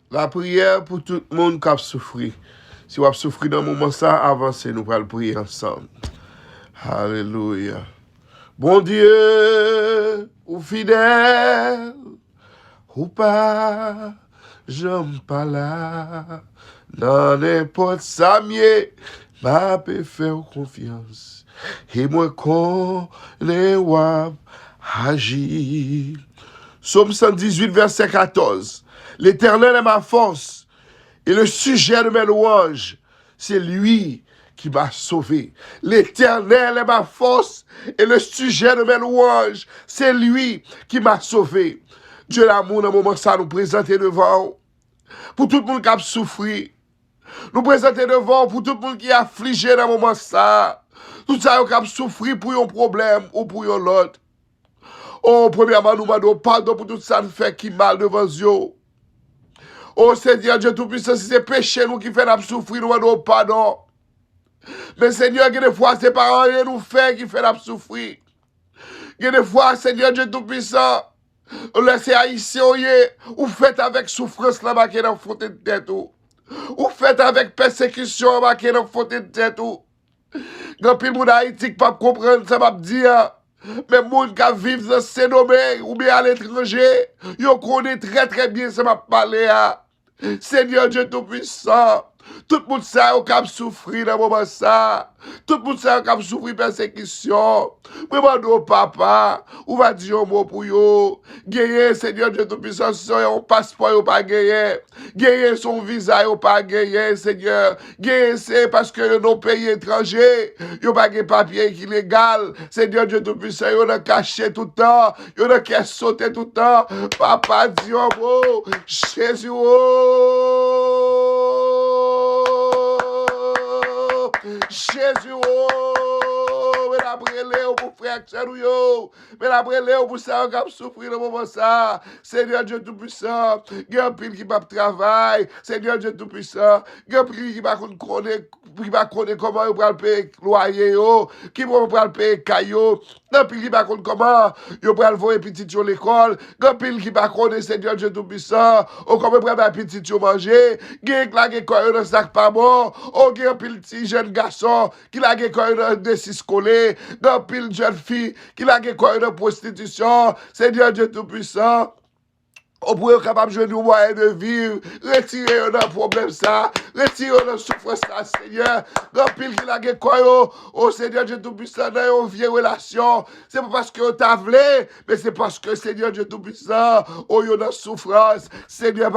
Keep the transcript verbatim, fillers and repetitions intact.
Lapriyè pou tout moun k ap soufri. Si w ap soufri nan moman sa, avanse, nou pral priye ansanm. Alelouya. Bondye, ou fidèl, ou pa janm pa la. Nan nenpòt sa m ye, m ape fè w konfyans. E mwen konnen w ap aji. Sòm san dizuit, vèsè katòz. L'Éternel est ma force et le sujet de mes louanges, c'est lui qui m'a sauvé. L'Éternel est ma force et le sujet de mes louanges, c'est lui qui m'a sauvé. Dye lanmou, nan moman sa, nou prezante devan w pou tout moun k ap soufri. Nou prezante devan w pou tout moun ki aflije nan moman sa. Tout sa yo k ap soufri pou yon pwoblèm ou pou yon lòt. O, premyèman, nou mande w padon pou tout sa n fè ki mal devan zye w. O Senyè Dye Toupisan, si se peche nou ki fè n ap soufri, nou mande w padon. Men Senyè, gen de fwa se pa anyen nou fè ki fè n ap soufri. Gen de fwa, Senyè Dye Toupisan, lè se Ayisyen w ye, ou fèt avèk soufrans lan make nan fwonte tèt ou. Ou fèt avèk pèsekisyon an make nan fwonte tèt ou. Gen anpil moun Ayiti k p ap konprann sa m ap di a. Men moun k ap viv nan Sendomeng oubyen aletranje, yo konnen trè, trè byen sa m ap pale a. Senyè Dye Toupisan, tout moun sa yo k ap soufri nan moman sa, tout moun sa yo k ap soufri pèsekisyon, mwen mande w, Papa, ou va di yon mo pou yo. Genyen, Senyè Dye Toupisan, se yon paspò yo pa genyen. Genyen, se yon viza yo pa genyen, Senyè. Genyen, se paske yo nan peyi etranje, yo pa gen papye ki legal. Senyè Dye Toupisan, yo nan kache tout tan, yo nan kè sote tout tan. Papa, di yon mo. Jezi, o! Jezi, o! Men n ap rele w pou frè ak sè nou yo. Men n ap rele w pou sa yo k ap soufri nan moman sa. Senyè Dye Toupisan, gen anpil ki p ap travay. Senyè Dye Toupisan, gen anpil ki pa konn konnen, ki pa konnen kòman yo pral peye lwaye yo, ki kòman yo pral peye kay yo. Gen anpil ki pa konn kòman yo pral voye pitit yo lekòl. Gen anpil ki pa konnen, Senyè Dye Toupisan, o kòman yo pral bay pitit yo manje. Genyen k lage kò yo nan sa k pa bon. O, gen anpil ti jèn gason ki lage kò yo nan desiskole. Gen anpil jèn fi ki lage kò yo nan pwostitisyon. Senyè Dye Toupisan, o, pou yo kapab jwenn yon mwayen de viv, retire yo nan pwoblèm sa, retire yo nan soufrans sa, Senyè. Gen anpil ki lage kò yo, o Senyè Dye Toupisan, nan yon vye relasyon. Se pa paske yo ta vle, men se paske, Senyè Dye Toupisan, o, yo nan soufrans. Senyè,